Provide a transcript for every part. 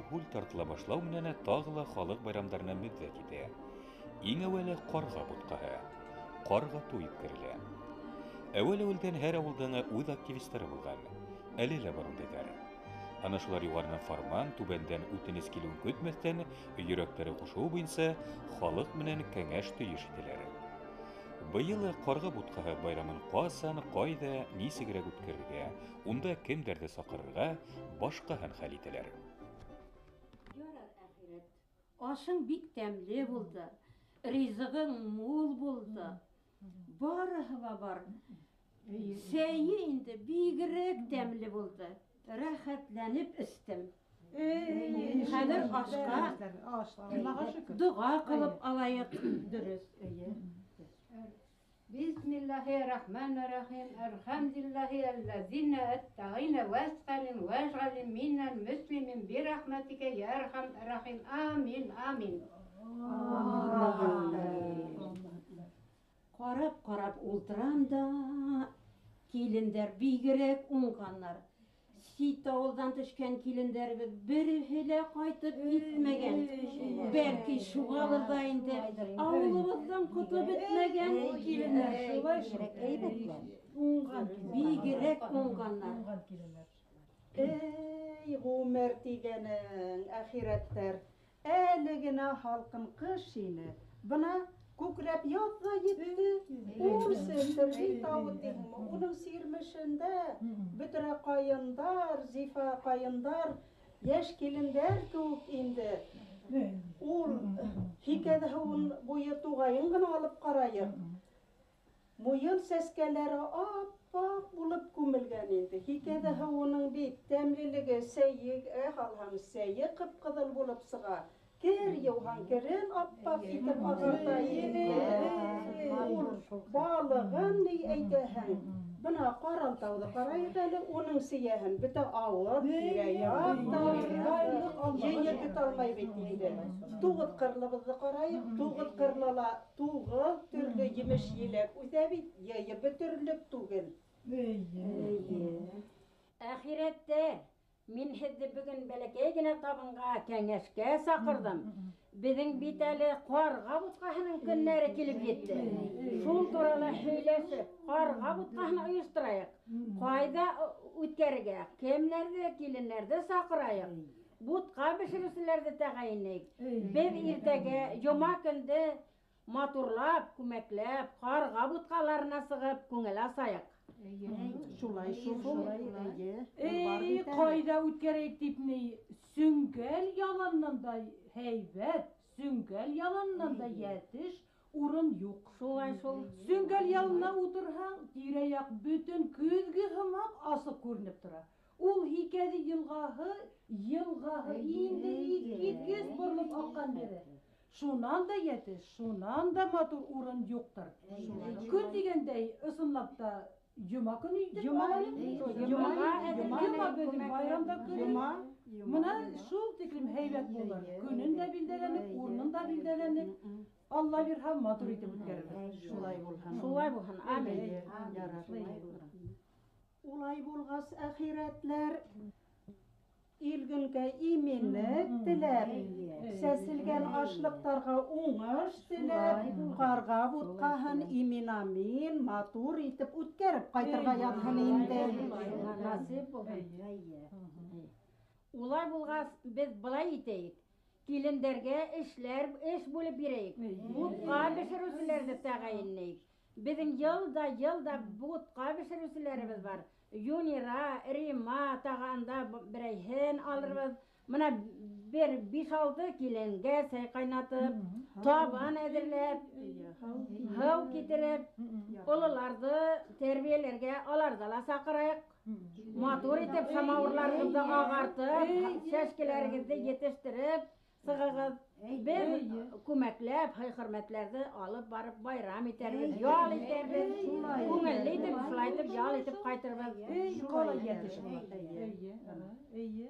Алкоголь тартыла башлау менән тағы ла халыҡ байрамдарына мөҙҙәт етә. Иң әүәле ҡарға бутҡаһы. Ҡарға туй үткәрелә. Әүәл-әүәлдән һәр ауылдың үҙ активистары булған. Әле лә бар ундайҙар. Ана шулар юғарынан фарман, түбәндән үтенес килеүен көтмәҫтән, йөрәктәре ҡушыуы буйынса халыҡ менән кәңәш төйөш итәләр. Быйыл ҡарға бутҡаһы байрамын ҡасан, ҡайҙа, нисегерәк үткәрергә, унда кемдәрҙе саҡырырға, башҡаһын хәл итәләр. Ярар, әхирәт. Ашың бик тәмле булды, ризығың мул булды. Барыһы ла бар. Сәйе инде бигерәк тәмле булды. Рәхәтләнеп эстем. Хәҙер ашҡа доға ҡылып алайыҡ. Дөрөҫ, эйе. Бисмиллахи-рахмани-рахим. Әлхәмдулиллахи аллазина аттағина вәсҡәлин вәжғәлин миннән мөслимин бирахмәтикә йә әрхәм рахим. Амин, амин. Ҡарап-ҡарап ултырам да, килендәр бигерәк уңғаннар. Сит ауылдан төшкән килендәребеҙ береһе лә ҡайтып етмәгән. Бәлки шуғалыр ҙа инде ауылыбыҙҙың ҡото бөтмәгән киленнәр. Шулай шул. Уңған. Бигерәк уңғаннар. Уңған киленнәр. Эй, ғүмер тигәнең, әхирәттәр. Әле генә һалҡын ҡыш ине. Бына күкрәп яҙ ҙа етте. Ул Селтерли тауы тиһеңме? Уның сирмешендә бөтөрә ҡайындар, зифа ҡайындар, йәш килендәр кеүек инде. Ул һикәҙе һыуын буйы туғайын ғына алып ҡарайыҡ. Муйыл сәскәләре аппаҡ булып күмелгән инде. Һикәҙе һыуының бит тәмлелеге, сәйе һалһаң, сәйе ҡып-ҡыҙыл булып сыға. Кер йыуһаң, керен аппаҡ итеп ағарта инде. Ул балығын ни әйтәһең? Бына Ҡаралтауҙы ҡарайыҡ әле, уның сейәһен бөтә ауыл, тирә-яҡ та йыйып бөтә алмай бит инде. Туғыҙ ҡырлыбыҙҙы ҡарайыҡ, туғыҙ ҡырлыла туғыҙ төрлө емеш-еләк үҫә бит, йыйып бөтөрлөк түгел. Әхирәттә мин һеҙҙе бөгөн бәләкәй генә табынға кәңәшкә саҡырҙым. Беҙҙең бит әле ҡарға бутҡаһының көннәре килеп етте. Шул турала һөйләшеп, ҡарға бутҡаһын ойошторайыҡ. Ҡайҙа үткәрергә, кемдәрҙе, килендәрҙе саҡырайыҡ. Бутҡа бешереүселәрҙе тәғәйенләйек. Беҙ иртәгә йома көндө матурлап, күмәкләп, ҡарға бутҡаларына сығып, күңел асайыҡ. Шулай, шул, шулай, эйе. Эй, ҡайҙа үткәрәйек тип ни, Сөңгәл яланынан да һәйбәт, Сөңгәл яланынан да йәтеш урын юҡ. Шулай шул. Сөңгәл ялына ултырһаң, тирә-яҡ бөтөн көҙгө һымаҡ асыҡ күренеп тора. Ул Һикәҙе йылғаһы, йылғаһы инде иҫкиткес боролоп аҡҡан ере. Шунан да йәтеш, шунан да матур урын юҡтыр. Көн тигәндәй, ысынлап та йома көнө итеп алайыҡ. Йома, Йома беҙҙең байрам да көнө. Бына шул тиклем һәйбәт булыр. Көнөн дә билдәләнеп, урынын да билдәләнеп, Алла бирһә, матур итеп үткәрербеҙ. Шулай булһын. Шулай булһын. Амин. Ярар. Улай булғас, әхирәтләр, илгөнгә именлек теләп, сәселгән ашлыҡтарға уңыш теләп, ҡарға бутҡаһын имин-амин матур итеп үткәреп ҡайтырға яҙһын инде. Насип булһын. Улай булғас, беҙ былай итәйек. Килендәргә эшләр, эш бүлеп бирәйек. Бутҡа бешереүселәрҙе тәғәйенләйек. Беҙҙең йыл да, йыл да бутҡа бешереүселәребеҙ бар. Юнира, Рима тағанда берәйһен алырбыҙ. Бына бер биш-алты киленгә сәй ҡайнатып, табан әҙерләп, һыу китереп, ололарҙы тәрбиәләргә аларҙы ла саҡырайыҡ. Матур итеп самауырларығыҙҙы ағартып, сәшкеләрегеҙҙе етештереп сығығыҙ. Беҙ күмәкләп һый-хөрмәтләрҙе алып барып байрам итәрбеҙ, ял итәрбеҙ, күңелле итеп, шулай итеп ял итеп ҡайтырбыҙ. Ҡалай йәтеш була. Эйе, эйе.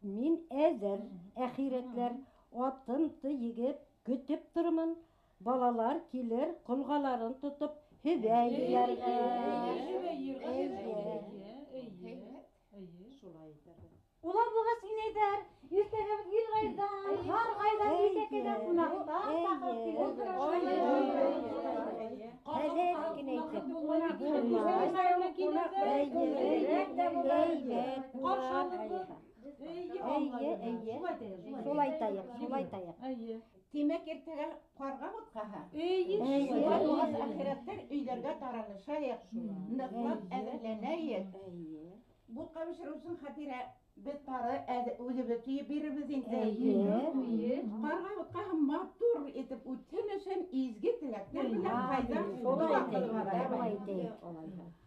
Мин әҙер, әхирәтләр, атым егеп көтөп тормон. Балалар килер, ҡолғаларын тотоп һөбә йыйырға. Шулай итәрбеҙ. Улай булғас, инәйҙәр, Иртәгә беҙ Илғайҙан, Һарғайҙан, Исәкәйҙән ҡунаҡтар саҡырып килербеҙ. Хәләл генә итеп. Ҡаршы алырбыҙ. Эйе, эйе. Шулай итәйек, шулай итәйек. Тимәк, иртәгә ҡарға бутҡаһы. Эйе. Шулай булғас, әхирәттәр өйҙәргә таралышайыҡ, ныҡлап әҙерләнәйек. Бутҡа бешереү өсөн Хәтирә беҙ тары үҙебеҙ төйөп бирербеҙ инде. Ҡарға бутҡаһы матур итеп үтһен өсөн изге теләктәр менән ҡайҙа доға ҡылып алайыҡ.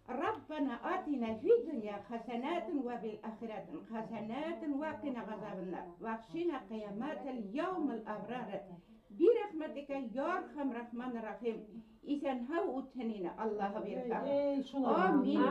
ربنا آتنا في الدنيا حسنات وفي الآخرة حسنات وقنا عذاب النار واخشنا قيامات اليوم الأبرار برحمتك يا أرحم الرحمن الرحيم. إذن هو أتنينا الله بيرحم. آمين.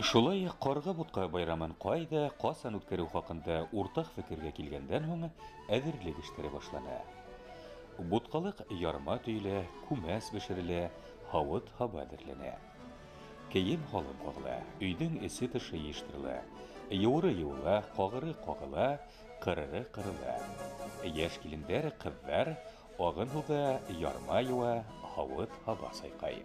Шулай ҡарға бутҡа байрамын ҡайҙа, ҡасан үткәреү хаҡында уртаҡ фекергә килгәндән һуң әҙерлек эштәре башлана. Бутҡалыҡ ярма төйөлә, күмәс бешерелә, һауыт-һаба әҙерләнә. Кейем-һалым ҡағыла, өйҙөң эсе-тышы йыйыштырыла, йыуыры йыуыла, ҡағыры ҡағыла, ҡырыры ҡырыла. Йәш килендәр, ҡыҙҙар ағын һыуҙа ярма йыуа, һауыт-һаба сайҡай.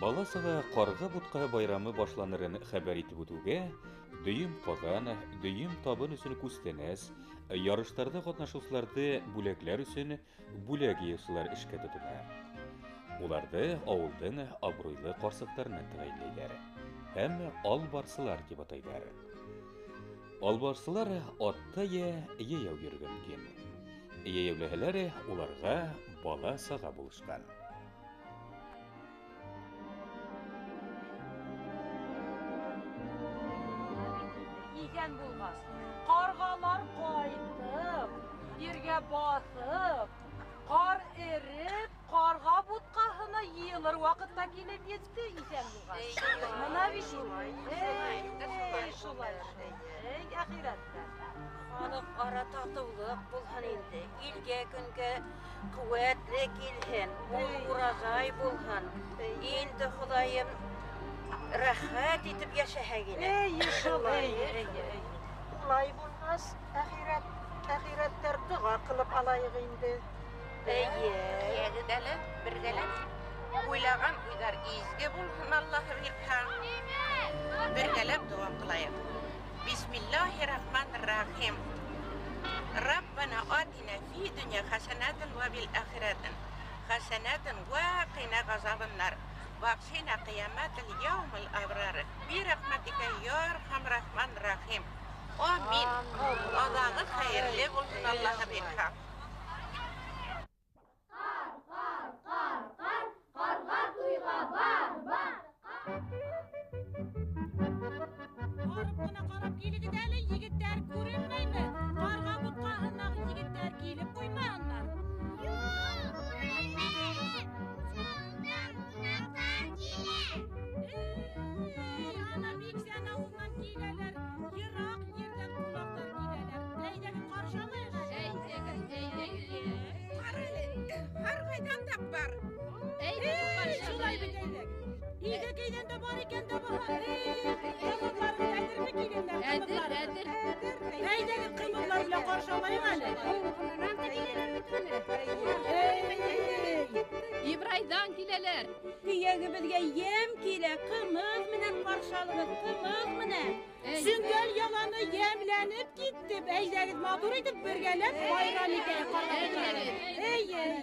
Бала-саға ҡарға бутҡа байрамы башланырын хәбәр итеп үтеүгә, дөйөм ҡаҙан, дөйөм табын өсөн күстәнәс, ярыштарҙа ҡатнашыусыларҙы бүләкләр өсөн бүләк йыйыусылар эшкә тотона. Уларҙы ауылдың абруйлы ҡарсыҡтарынан тәғәйенләйҙәр һәм албарсылар тип атайҙар. Албарсылар атта йә йәйәү йөрөргә мөмкин. Йәйәүләһәләр уларға бала-саға булышҡан. Иҫән булғас, ҡарғалар ҡайтып, ергә баҫып, ҡар эреп, ҡарға бутҡаһына йыйылыр ваҡытта килеп етте иҫән булғас. Мына бит шулай. Эй, шулай. Эй, әхирәттәр. Халыҡ ара татыулыҡ булһын инде. Илгә көнгә ҡеүәтле килһен, мул уразай булһын. Инде Хоҙайым рәхәт итеп йәшәһәк ине. Эй, шулай. Улай булғас, әхирәттәр доға ҡылып алайыҡ инде. Эйе. Йәгеҙ әле, бергәләп уйлаған уйҙар изге булһын, Аллаһы бирһә. Бергәләп доға ҡылайыҡ. Бисмиллаһир-рахманир-рахим. Раббана атина фи донъя хәсәнәтән вә бил ахирәтән Хәсәнәтен вә ҡина ғазабыннар. Ваҡсина ҡиәмәтел яумил абрар. Бирәхмәтикә йа архам рахман рахим. Амин. Аҙағы хәйерле булһын, Аллаһы бирһә. Ҡар, ҡар, ҡар, ҡар, ҡарға туйға бар, бар. Барып ҡына ҡарап килегеҙ әле, егеттәр күренмәйме? Ҡарға бутҡаһындағы егеттәр килеп ҡуймаһындар. Юҡ, күренмәй. Шундан ҡунаҡтар килә. Эй, ана Биксән ауылынан киләләр. Йыраҡ ерҙән ҡунаҡтар киләләр. Әйҙәгеҙ ҡаршы алайыҡ әле. Әйҙәгеҙ, әйҙәгеҙ. Ҡара әле, һәр ҡайҙан да бар. Әйҙәгеҙ ҡаршы Шулай алайыҡ. бит, әйҙәгеҙ. Игекәйҙән дә бар икән дә баһа. Эй, ҡымыҙларығыҙ әҙерме, килендәр? Әҙер, Ҡымыҙларығыҙ? әҙер. Әйҙәгеҙ, ҡымыҙлар белән ҡаршы алайыҡ әле. Һуңынан да киләләр бит әле. Эй! Ибрайҙан киләләр. Төйәгебеҙгә йәм килә, ҡымыҙ менән ҡаршы алығыҙ, ҡымыҙ менән. Әй. Сөңгәл яланы йәмләнеп китте. Әйҙәгеҙ, матур итеп бергәләп байрам итәйек ҡарға бутҡаһын. Эй, эй.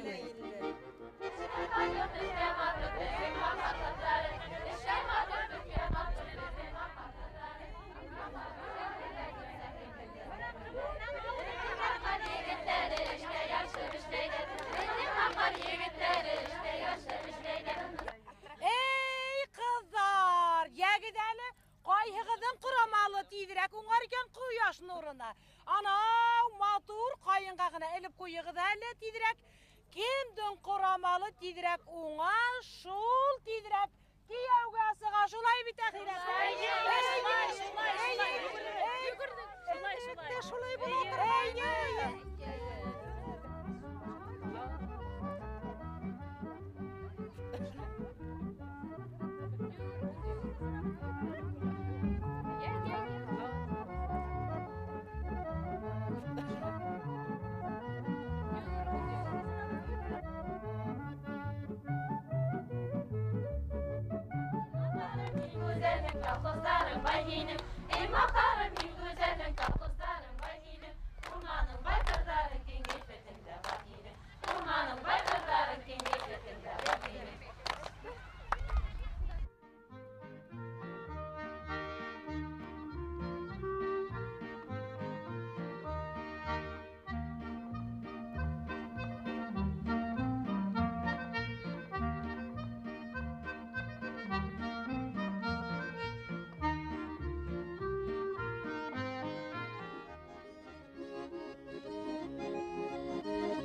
Эй, ҡыҙҙар, йәгеҙ әле, ҡайһығыҙҙың ҡорамалы тиҙерәк уңар икән ҡояш нурына? Анау матур ҡайынға ғына элеп ҡуйығыҙ әле тиҙерәк. Кемдең ҡорамалы тиҙерәк уңа, шул тиҙерәк кейәүгә сыға. Шулай бит, әхирәт? Әлбиттә, шулай була торғайны. Колхоздарым бай һинең, эй маҡтарым һин гүзәлең, колхоздарым бай һинең, урманың бай ҡырҙары киңәй бөтөндә бар һинең, урманың бай ҡырҙары киңәй бөтөндә бар һинең.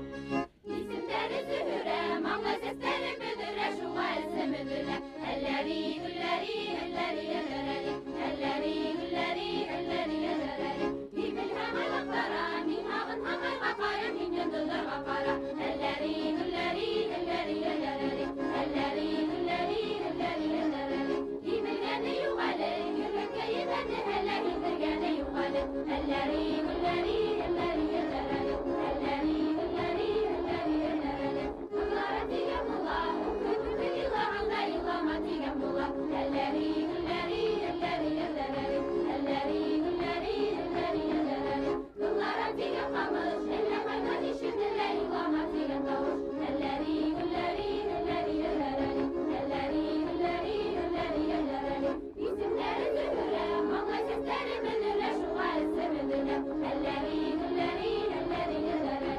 Исемдәре Зөһрә, маңлай сәстәре бөҙөрә, шуңа исем өҙөлә. Әлләри, гөлләри, әлләри, әлләри, әлләри, гөлләри, әлләри, әлләри. Һибелһәң айлыҡтара, мин һағынһаң айға ҡара, мин йондоҙҙарға ҡара. Әлләри, гөлләри, әлләри, әлләри, әлләри, гөлләри, әлләри, әлләри. Һибелгәне юҡ әле, йөрәккә ебәне әле, һиҙҙергәне юҡ әле. Әлләри, гөлләри, әлләри, әлләри, әлләри, гөлләри, әлләри, әлләри. Ҡыҙлара тигән була, үкһеп-үкһеп илағанда илама тигән була. Әлләри, гөлләри, әлләри, әлләри, әлләри, гөлләри, әлләри, әлләри. Ҡыҙлара тигән ҡамыш, әллә ҡайҙан ишетелә илама тигән тауыш. Әлләри, гөлләри, әлләри, әлләри, әлләри, гөлләри, әлләри, әлләри. Исемдәре Зөһрә, маңлай сәстәре бөҙөрә, шуға исем өҙөлә. Әлләри, гөлләри, әлләри, әлләри,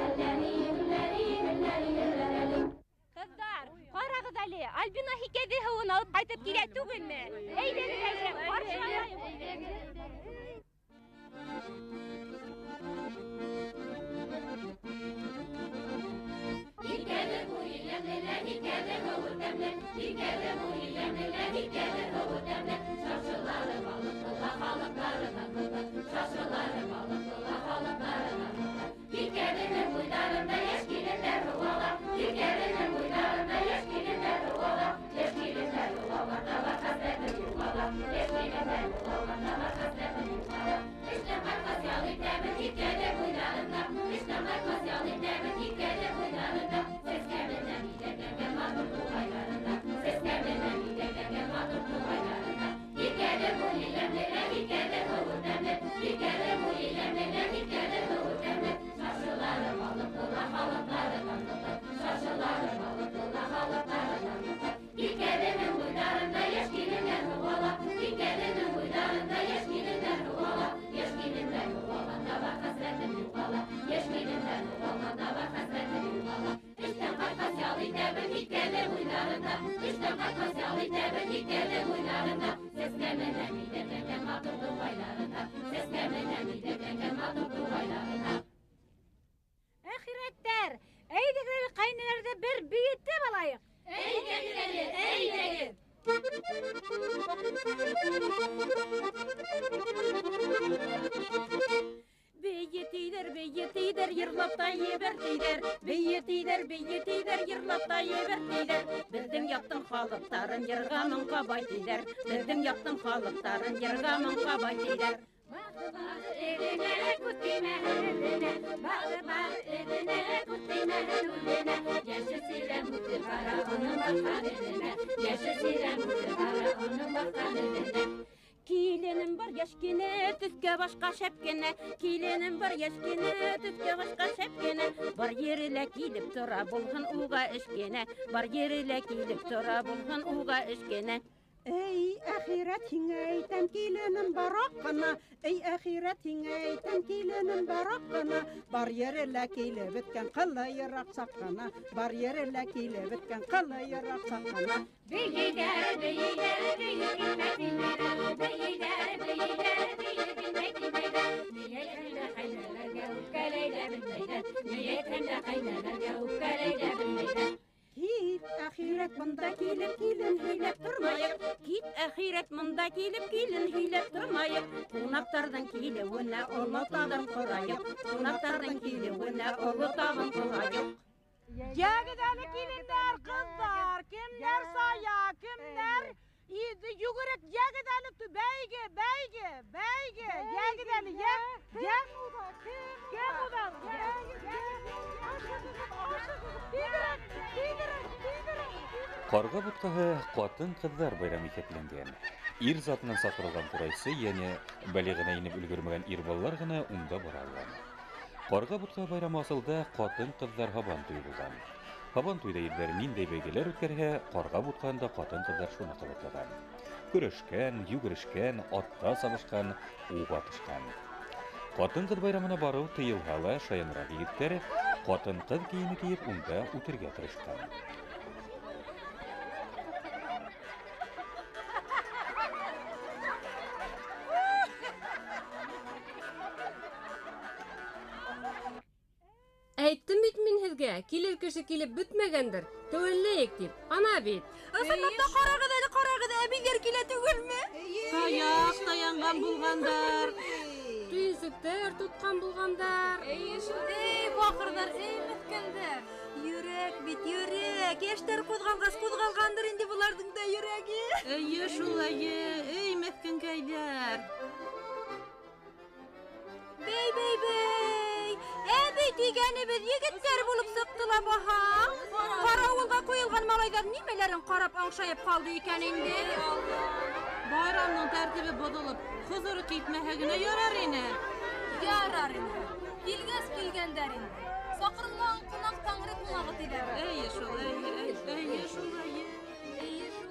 әлләри, гөлләри, әлләри, әлләри. Ҡыҙҙар, ҡарағыҙ әле, Альбина һикәҙе һыуын алып ҡайтып килә түгелме? Әйҙәгеҙ әле, ҡаршы алайыҡ. Һикәҙе буйы йәмле, һикәҙе һыуы тәмле, һикәҙе буйы йәмле, һикәҙе һыуы тәмле. Шашылары балыҡлы, халыҡтары наҙлы, шашылары балыҡлы, халыҡтары наҙлы. Һикәҙенең буйҙарында йәш килендәр һыуала, һикәҙенең буйҙарында йәш килендәр һыуала, йәш килендәр һыуалғанда бар хәсрәтем юғала, йәш килендәр һыуалғанда бар хәсрәтем юғала. Эштән ҡайтҡас ял итәбеҙ һикәҙе буйҙарында, эштән ҡайтҡас ял итәбеҙ һикәҙе буйҙарында. Сәскә менән биҙәкләнгән матур туғайҙарында, сәскә менән биҙәкләнгән матур туғайҙарында. кырларында, Эштән кайтмас ял итәбеҙ Һикәҙе буйҙарында. Сәскә менән биҙәкләнгән матур туғайларында, Сәскә менән биҙәкләнгән матур туғайларында. Әхирәттәр, әйҙәгеҙ әле ҡәйнәләрҙе бер бейетеп алайыҡ. Әйҙәгеҙ әле, әйҙәгеҙ. Бейетейҙәр, бейетейҙәр, йырлап та ебәртейҙәр. Бейетейҙәр, бейетейҙәр, йырлап та ебәртейҙәр. Беҙҙең яҡтың халыҡтарын йырға моңға бай тиҙәр. Беҙҙең яҡтың халыҡтарын йырға моңға бай тиҙәр. Баҙ эҙенә күҙ теймәһен эҙенә, баҙ эҙенә күҙ теймәһен үҙенә. Йәшел сирәм үтеп бара уның баҫҡан эҙенә, йәшел сирәм үтеп бара уның баҫҡан эҙенә. Киленем бар йәш кенә, төҫкә башҡа шәп кенә. Киленем бар йәш кенә, төҫкә башҡа шәп кенә. Бар ере лә килеп тора, булһын уға эш кенә. Бар ере лә килеп тора, булһын уға эш кенә. Эй, әхирәт, һиңә әйтәм, киленем бар аҡ ҡына. Эй, әхирәт, һиңә әйтәм, киленем бар аҡ ҡына. Бар ере лә килеп бөткән, ҡылы йыраҡ саҡ ҡына. Бар ере лә килеп бөткән, ҡылы йыраҡ саҡ ҡына. Бейейҙәр, бейейҙәр, бейей килмәй тимәйҙәр. Бейейҙәр, бейейҙәр, бейей килмәй тимәйҙәр. Ни әйтһәң дә ҡәйнәләргә үпкәләй ҙә белмәйҙәр. Ни әйтһәң дә ҡәйнәләргә үпкәләй ҙә белмәйҙәр. Кит, әхирәт, бында килеп, килен һөйләп тормайыҡ. Кит, әхирәт, бында килеп, килен һөйләп тормайыҡ. Ҡунаҡтарҙың килеүенә оло табын ҡорайыҡ. Ҡунаҡтарҙың килеүенә оло табын ҡорайыҡ. Йәгеҙ әле, килендәр, ҡыҙҙар, кемдәр сая, кемдәр йүгерек, йәгеҙ әле, бәйге, бәйге, бәйге, йәгеҙ әле, йә, йә. Кем уҙа? Тиҙерәк, тиҙерәк, тиҙерәк. Ҡарға бутҡаһы ҡатын-ҡыҙҙар байрамы иҫәпләнгән. Ир затынан саҡырылған ҡурайсы, йәне бәлиғенә инеп өлгөрмәгән ир балалар ғына унда бара алған. Ҡарға бутҡа байрамы асылда ҡатын-ҡыҙҙар һабан туйы булған. Һабан туйҙа ирҙәр ниндәй бәйгеләр үткәрһә, ҡарға бутҡаһында ҡатын-ҡыҙҙар шуны ҡабатлаған. Көрәшкән, йүгерешкән, атта сабышҡан, уҡ атышҡан. Ҡатын-ҡыҙ байрамына барыу тыйылһа ла, шаяныраҡ егеттәр ҡатын-ҡыҙ кейеме кейеп унда үтергә тырышҡан. Әйттем бит мин һеҙгә, килер кеше килеп бөтмәгәндер, тәүәлләйек тип. Ана бит. Ысынлап та ҡарағыҙ әле, ҡарағыҙ, әбейҙәр килә түгелме? Таяҡ таянған булғандар. Төйөнсөктәр тотҡан булғандар. Эйе шул, эй, баҡырҙар, эй, меҫкендәр. Йөрәк бит, йөрәк. Йәштәр ҡуҙғалғас ҡуҙғалғандыр инде быларҙың да йөрәге. Эйе шул, эйе, эй, меҫкенкәйҙәр. Бей, бей, бей. Әбей тигәнебеҙ егеттәр булып сыҡты ла баһа. Ҡарауылға ҡуйылған малайҙар нимәләрен ҡарап аңшайып ҡалды икән инде? Байрамның тәртибе боҙолоп, хозуры китмәһә генә ярар ине. Ярар ине. Килгәс килгәндәр инде. Саҡырылмаған ҡунаҡ тәңре ҡунағы тиҙәр. Эйе шул, эйе, эйе шул, эйе. Эйе шул.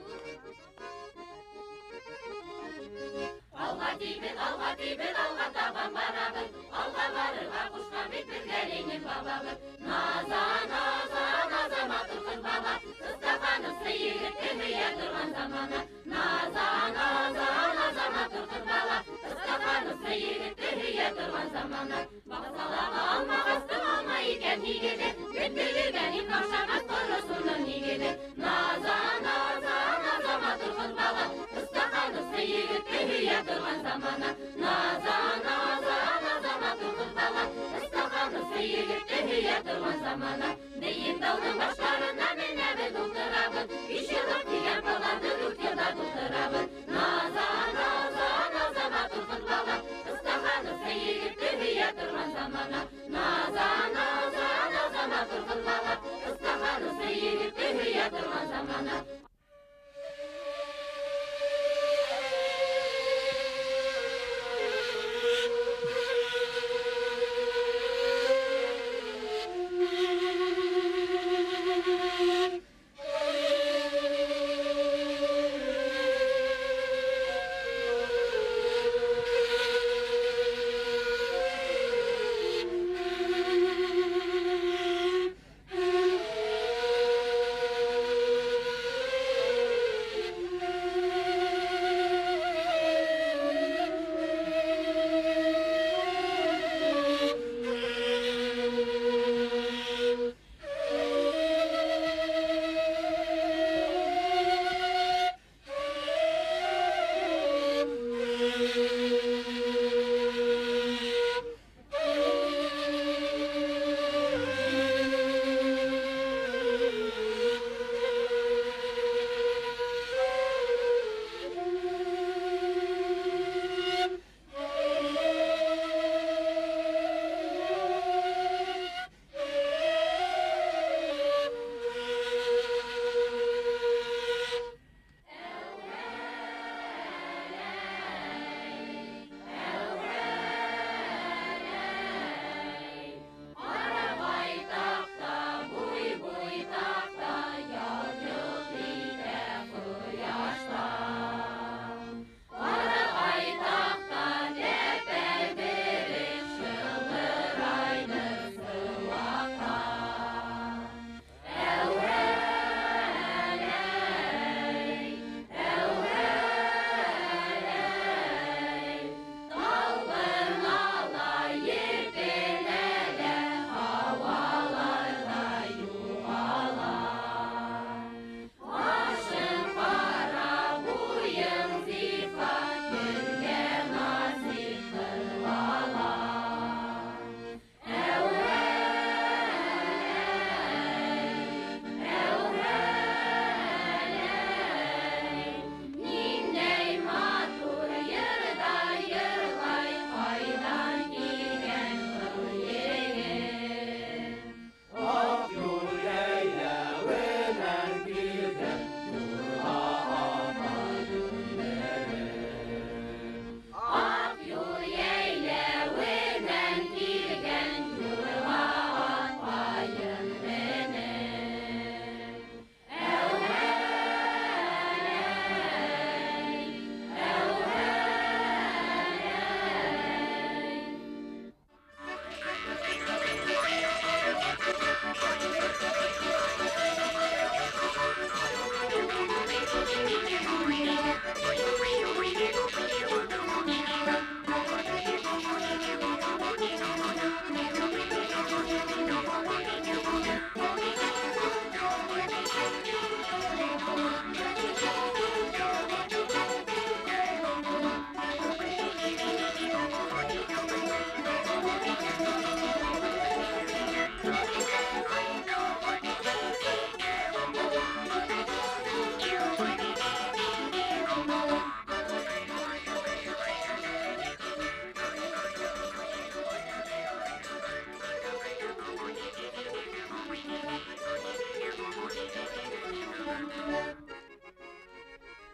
Алға тибеҙ, алға тибеҙ, алға табан барабыҙ. Алға барырға ҡушҡан бит беҙгә Ленин бабабыҙ. Наза, наза, наза, матур ҡыҙ бала. Ыстахановсы егетте һөйә торған замана. Наза, наза, наза, матур ҡыҙ бала. Ыстахановсы егетте һөйә торған замана. Баҡсалағы алмағастың алма икән һигеҙе. Бөттөлөгән ит аҡшамаҫ ҡорос уның нигеҙе. Наза, наза, наза, матур ҡыҙ бала. Ыстахановсы егетте һөйә торған замана. Наза, наза, наза, матур ҡыҙ бала. Ыстахановсы егетте һөйә торған замана. Бейек тауҙың баштарына менәбеҙ, ултырабыҙ. Биш йыллыҡ тигән планды дүрт йылда тултырабыҙ. Наза, наза, наза, матур ҡыҙ бала. Ыстахановсы егетте һөйә торған замана. Наза, наза, наза, матур ҡыҙ бала. Ыстахановсы егетте һөйә торған замана.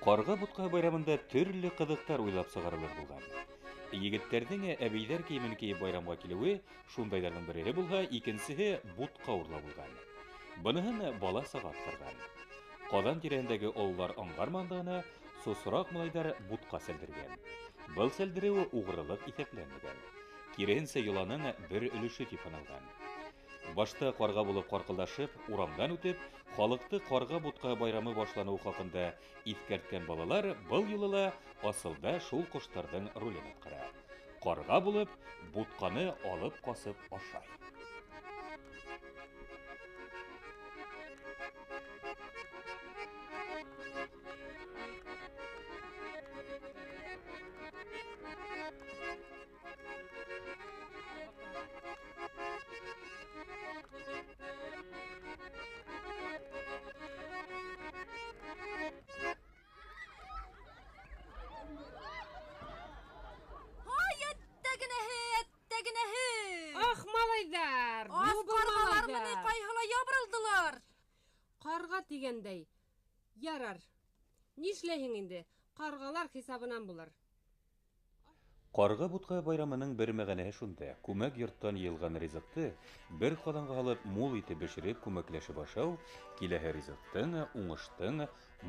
Ҡарға бутҡаһы байрамында төрлө ҡыҙыҡтар уйлап сығарылыр булған. Егеттәрҙең әбейҙәр кейемен кейеп байрамға килеүе шундайҙарҙың береһе булһа, икенсеһе бутҡа урлау булған. Быныһын бала саға атҡарған. Ҡаҙан тирәһендәге ололар аңғармағанда ғына сосораҡ малайҙар бутҡа сәлдергән. Был сәлдереү уғрылыҡ иҫәпләнмәгән. Киреһенсә йоланың бер өлөшө тип һаналған. Башта ҡарға булып ҡарҡылдашып, урамдан үтеп, халыҡты ҡарға бутҡа байрамы башланыуы хаҡында иҫкәрткән балалар был юлы ла асылда шул ҡоштарҙың ролен атҡара. Ҡарға булып, бутҡаны алып ҡасып ашай. Ай, әттәгенәһе, әттәгенәһе! Ах, малайҙар! Ах, Ну, был ҡарғалар малайҙар! мени ҡайһылай ябырылдылар! Ҡарға тигәндәй. Ярар. Нишләйһең инде? Ҡарғалар хисабынан булыр. Ҡарға бутҡа байрамының бер мәғәнәһе шунда: күмәк йорттан йыйылған ризыҡты бер ҡаҙанға һалып мул итеп бешереп күмәкләшеп ашау киләһе ризыҡтың, уңыштың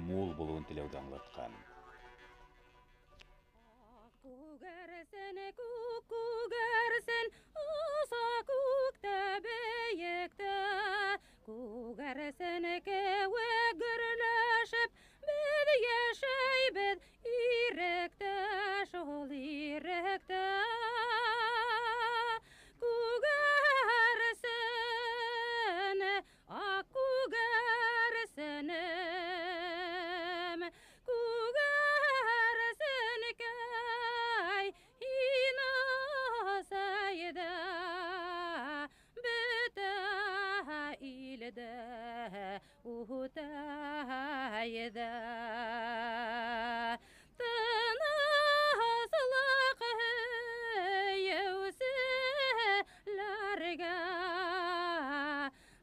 мул булыуын теләүҙе аңлатҡан. Күгәрсен, күк күгәрсен, оса күктә бейектә. Күгәрсен кеүек гөрләшеп, беҙ йәшәйбеҙ иректә, шул иректә. Күгәрсен, ак күгәрсенем, күгәрсенкәй, һин асайҙа, бөтә илдә үтәйҙә. Тыныслыҡ һөйөүселәргә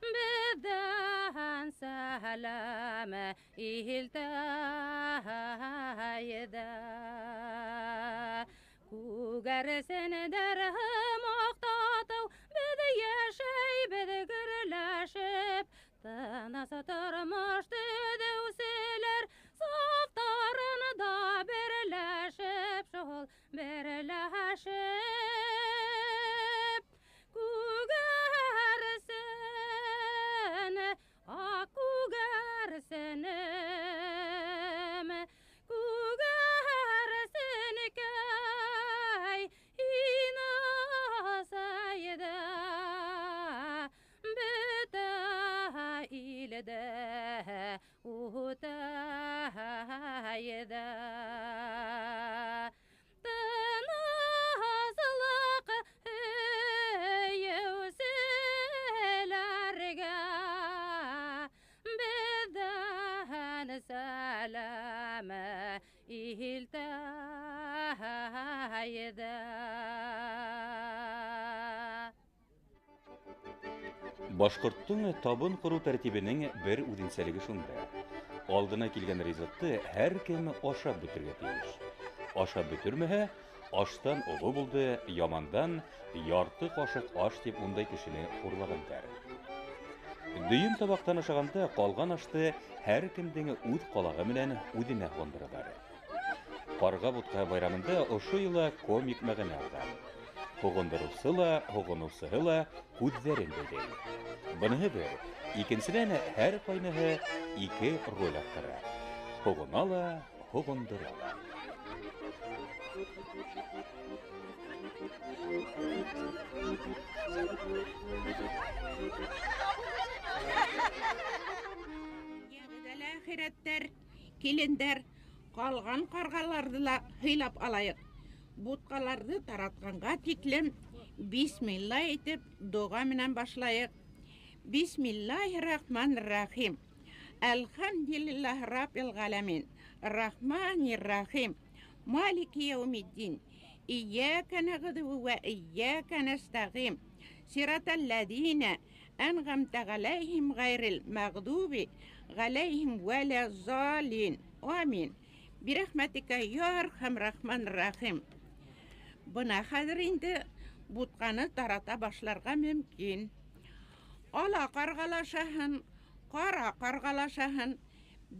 беҙҙән сәләм илтәйҙә. Күгәрсендәр һымаҡ татыу, беҙ йәшәйбеҙ гөрләшеп, тыныс тормош төҙөүселәр сафтарында берләшеп, шул берләшеп. Күгәрсен, ак күгәрсенем, күгәрсенкәй, һин асайҙа, бөтә илдә үтәйҙә. Тыныслыҡ һөйөүселәргә беҙҙән сәләм илтәйҙә. Башҡорттоң табын ҡороу тәртибенең бер үҙенсәлеге шунда: алдына килгән ризыҡты һәр кем ашап бөтөргә тейеш. Ашап бөтөрмәһә, аштан оло булды, ямандан ярты ҡашыҡ аш тип ундай кешене хурлағандар. Дөйөм табаҡтан ашағанда ҡалған ашты һәр кемдең үҙ ҡалағы менән үҙенә һондоралар. Ҡарға бутҡа байрамында ошо йола комик мәғәнә алған. Һоғондороусы ла, һоғоноусыһы ла күҙҙәрен бәйләй. Быныһы бер, икенсенән һәр ҡайныһы ике роль атҡара. Һоғона ла, һоғондора ла. Йәғеҙ әхирәттәр, килендәр, ҡалған ҡарғаларҙы ла һыйлап алайыҡ. Бутҡаларҙы таратҡанға тиклем бисмилла әйтеп, доға менән башлайыҡ. Бисмиллаһир-рахманир-рахим. Әлхәмдүлиллаһи раббил ғәләмин. Рахманир-рахим. Малики яумиддин. Iyyaка na'budu wa iyyaka nasta'in. Siratal ladina an'amta alayhim ghayril maghdubi alayhim walazzalin. Amin. Бирәхмәтикә я архам рахман рахим. Бына хәҙер инде бутҡаны тарата башларға мөмкин. Ала ҡарғалашаһын, ҡара ҡарғалашаһын,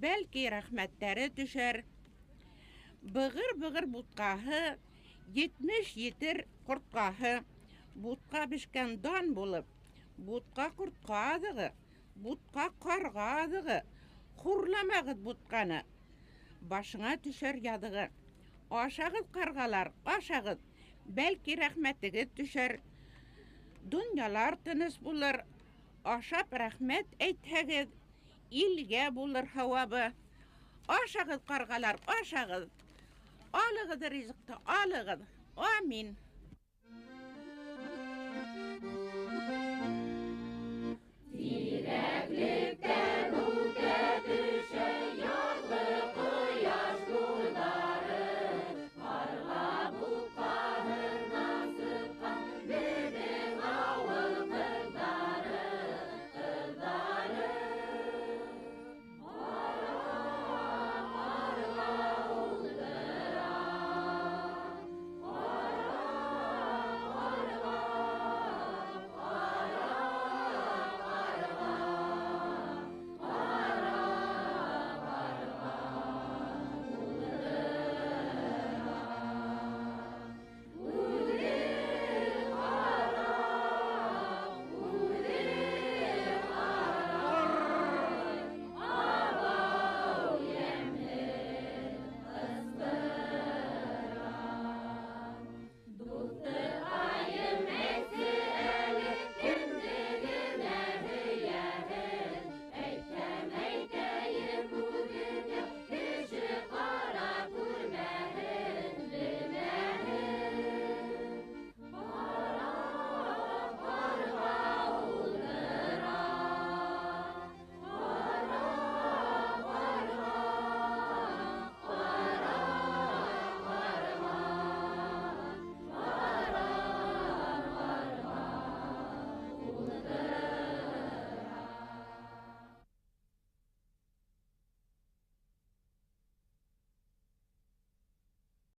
бәлки рәхмәттәре төшәр. Бығыр-бығыр бутҡаһы, 70 етер ҡортҡаһы. Бутҡа бешкән дан булып, бутҡа ҡортҡа аҙығы, бутҡа ҡарға аҙығы. Хурламағыҙ бутҡаны, башыңа төшәр яҙығы. Ашағыҙ, ҡарғалар, ашағыҙ, бәлки рәхмәтегеҙ төшәр. Донъялар тыныс булыр, ашап рәхмәт әйтһәгеҙ, илгә булыр һауабы. Ашағыҙ, ҡарғалар, ашағыҙ. Алығыҙ ризыҡты, алығыҙ. Амин.